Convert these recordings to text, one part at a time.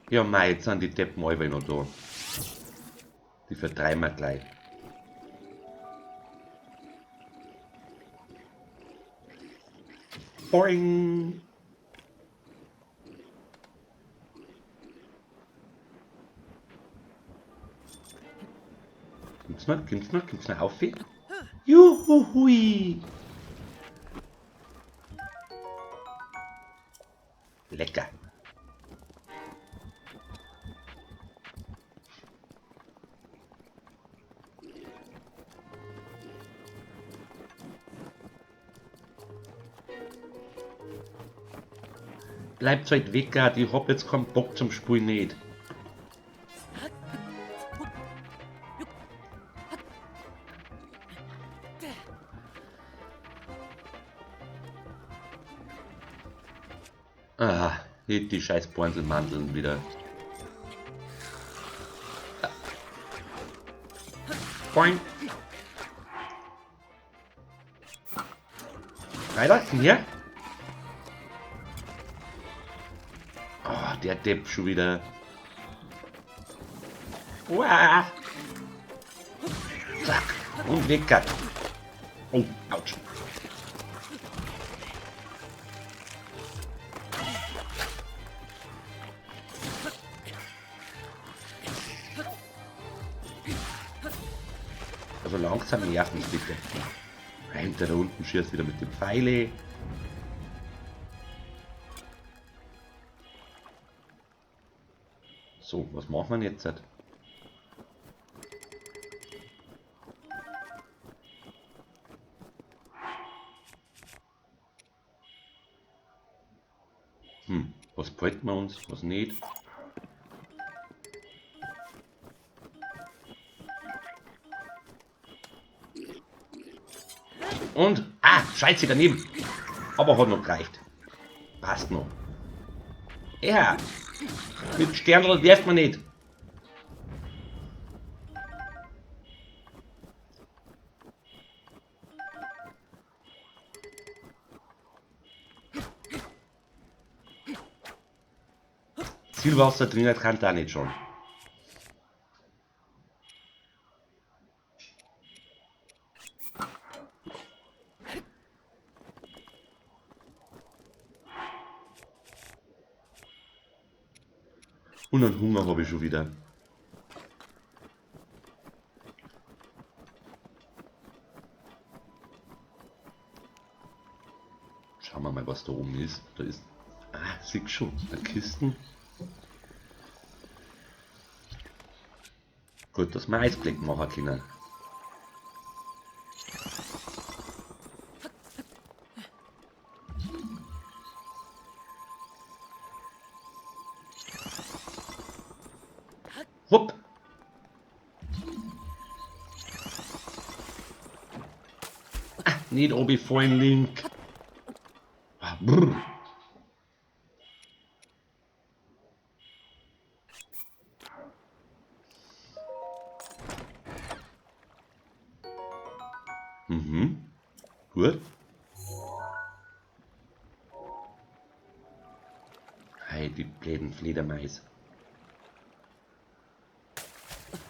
Ja, mei, jetzt sind die Deppen alle noch da. Die vertreiben wir gleich. Boing! Kommt's noch? Kommt's noch? Kommt's noch auf? Juhuhui! Lecker! Bleibt halt weg, ich hab jetzt keinen Bock zum Spielen nicht. Ah, nicht die scheiß Bornselmandeln wieder. Boing. Weiter, komm her. Oh, der Depp schon wieder. Uah. Zack. Und weg. Oh, ouch. Also langsam nerven bitte. Hinter da unten schießt wieder mit dem Pfeile. So, was machen wir jetzt? Was behalten wir uns, was nicht? Und, ah, scheiße, daneben. Aber hat noch gereicht. Passt noch. Ja, mit Sternl wirft man nicht. Zielwasser drin kann da nicht schon. Und einen Hunger habe ich schon wieder. Schauen wir mal, was da oben ist. Da ist... Ah, siehst schon. Eine Kisten. Gut, dass wir Eisblick machen können. Hopp. Ah, nicht runterfallen, Link. Ah, brr. Mhm. Gut. Hey, die blöden Fledermäuse.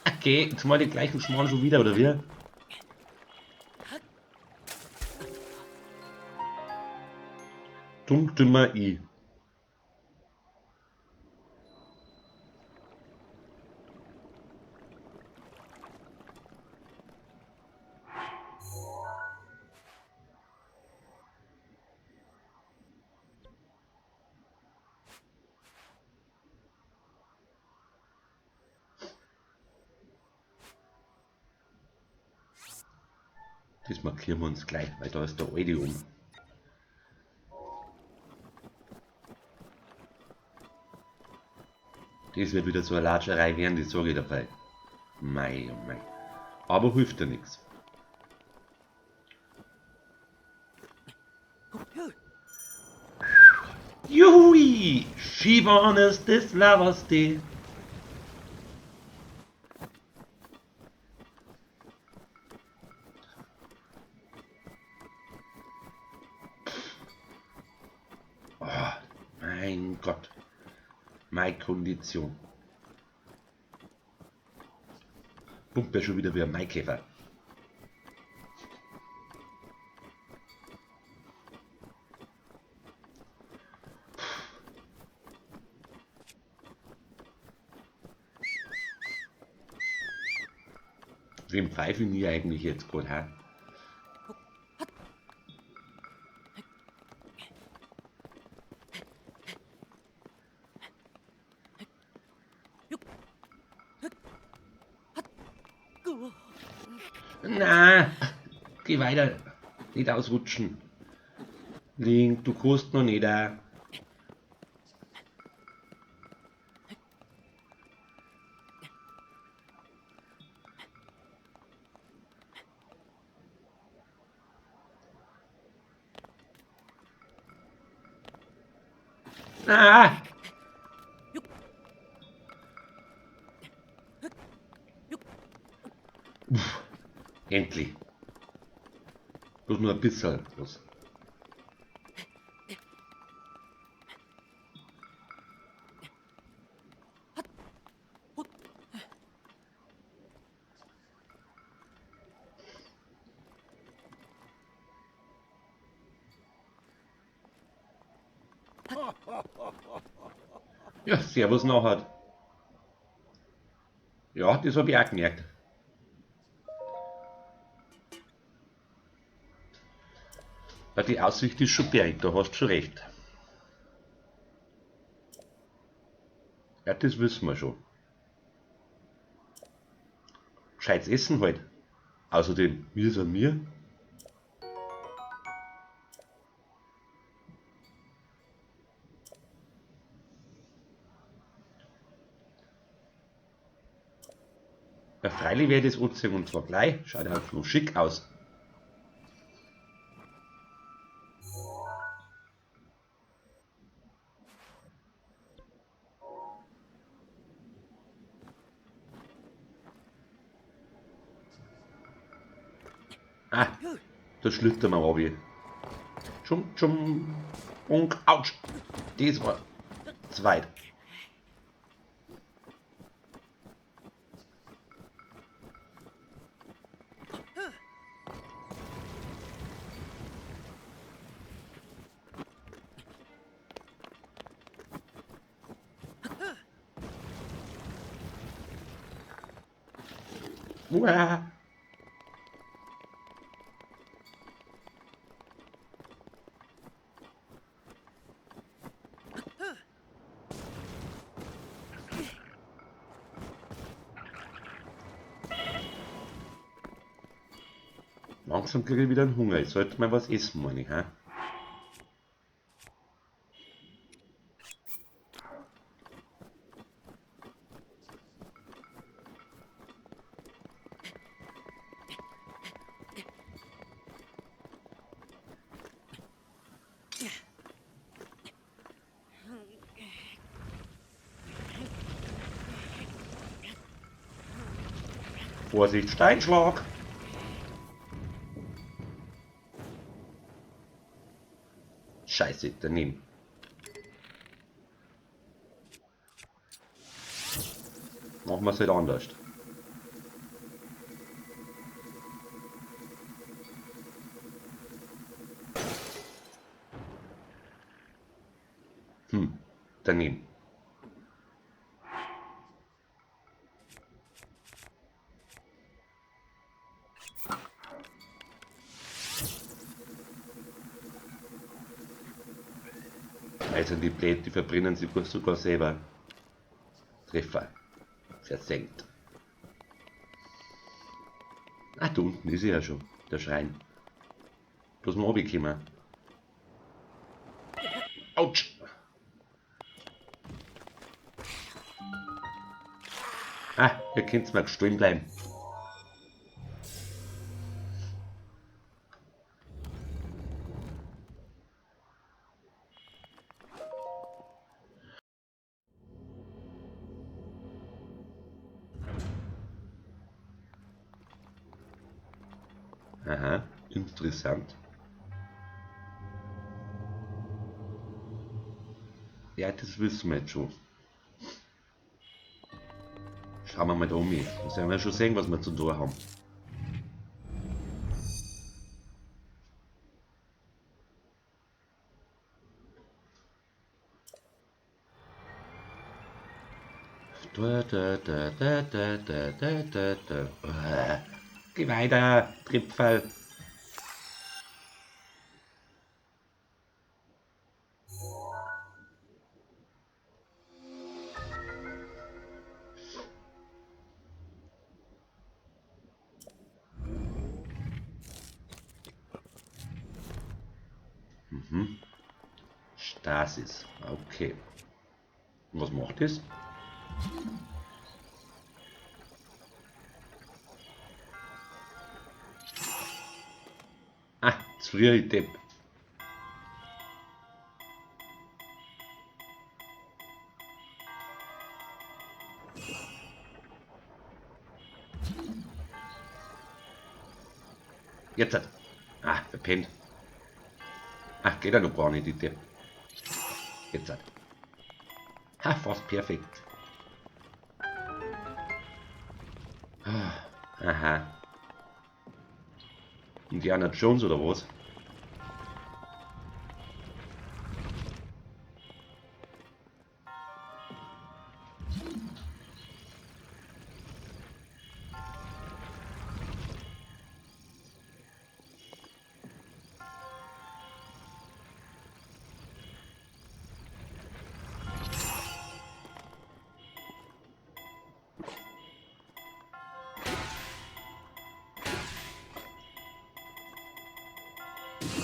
Okay, jetzt mal den gleichen Schmarrn schon wieder, oder wie? Dumm, dümmer I. Das markieren wir uns gleich, weil da ist der alte um. Das wird wieder so eine Latscherei werden, das sage ich dabei. Mei, oh mei. Aber hilft ja nix. Juhui! Skifahren ist das Laberste. Oh, mein Gott. Meine Kondition. Pumpt ja schon wieder wie ein Maikäfer. Wem pfeife ich nie eigentlich jetzt gerade, hä? Na, geh weiter. Nicht ausrutschen. Link, du kannst noch nicht. Ah! Uff, endlich. Bloß nur ein bisschen was. Ja, servus nachher. Ja, das habe ich auch gemerkt. Ja, die Aussicht ist schon bergig, da hast du schon recht. Ja, das wissen wir schon. Gescheites Essen halt. Außerdem, mir sind mir. Ja, freilich werde ich das anziehen und zwar gleich. Schaut auch noch schick aus. Ah, da schlittern wir runter. Tschum, tschum. Und ouch. Das war zu weit. Uah. Langsam kriege ich wieder einen Hunger. Ich sollte mal was essen, meine ich. He? Vorsicht, Steinschlag! Scheiße, daneben. Machen wir es halt anders. Daneben. Also die blöd, die verbrennen sich sogar selber. Treffer. Versenkt. Ah, da unten ist er ja schon, der Schrein. Bloß noch runtergekommen. Autsch! Ah, hier könnt's mal stehen bleiben. Aha, interessant. Ja, das wissen wir jetzt schon. Schauen wir mal da um. Da werden wir schon sehen, was wir zu tun haben. Da, da, da, da, da, da, da, da, da. Geh weiter, Tripfel. Mhm. Stasis. Okay. Und was macht das? Ah, zu früh, ich Depp. Jetzt hat. Ah, verpennt. Ach, geht ja noch gar nicht, die Depp. Jetzt hat. Ha, fast perfekt. Ah, aha. Indiana Jones oder was?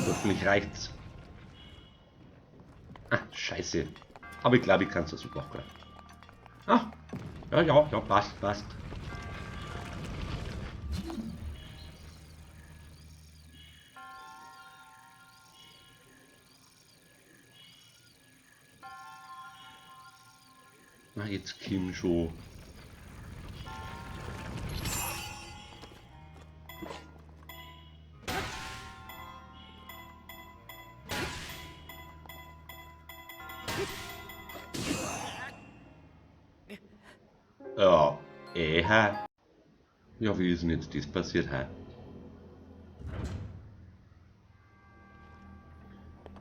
Hoffentlich reicht's. Ah, scheiße. Aber ich glaube, ich kann es super machen. Ah, ja, ja, ja, passt, passt. Na, jetzt Kim schon. Ja, hä? Ja, wie ist denn jetzt das passiert, hä?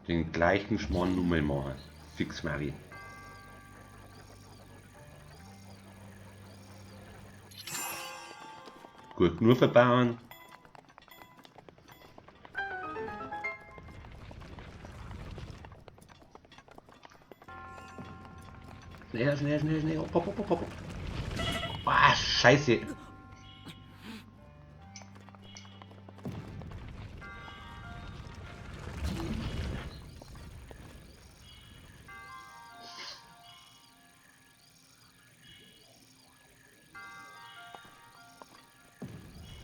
Den gleichen Schmarrn nochmal machen. Fix, Mari. Gut, nur verbauen. Schnell, schnell, schnell, schnell. Hopp, hopp, hopp, hopp. Ah, scheiße.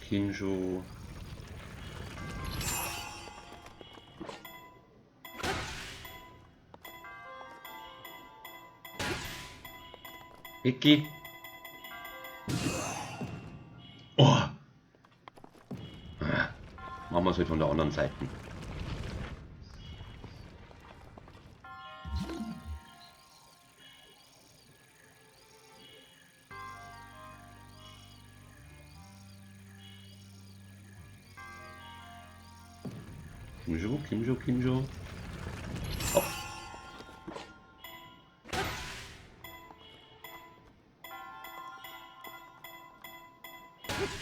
Kinjo. Vicky. Oh. Machen wir es halt von der anderen Seite. Kimjo, Kimjo, Kimjo. Hopp.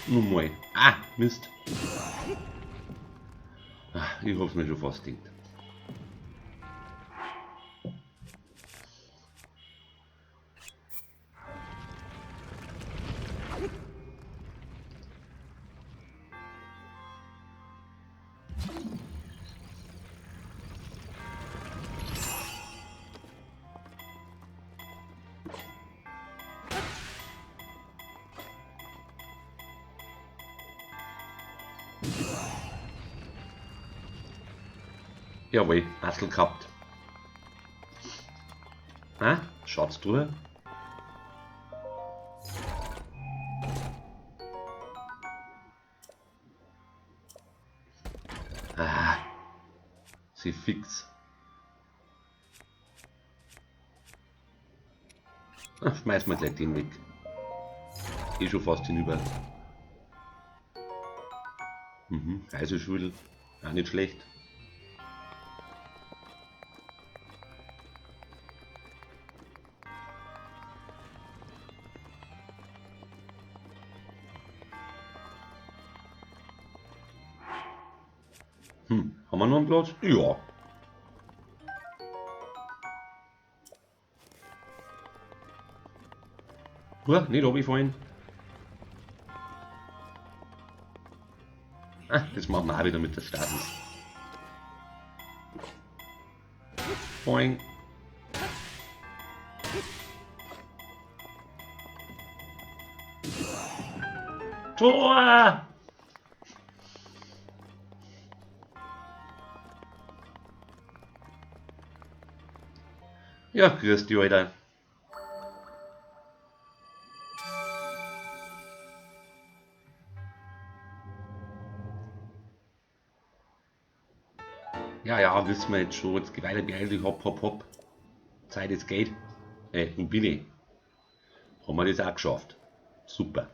Nun mal. Ah, Mist. Ach, ich hab's mir schon fast gedacht. Jawohl, Assel gehabt. Ah, Schatztruhe. Ah, sie fix. Ach, schmeiß mal gleich den weg. Eh schon fast hinüber. Reiseschule, auch nicht schlecht. Haben wir noch einen Platz? Ja. Huah, nicht runterfallen. Ah, das machen wir auch wieder mit der Stasis. Boing. Tor! Ja, grüß dich, Alter. Ja, ja, wissen wir jetzt schon. Jetzt geh weiter, beeil dich, hopp, hopp, hopp. Zeit ist Geld. Wo bin ich? Haben wir das auch geschafft. Super.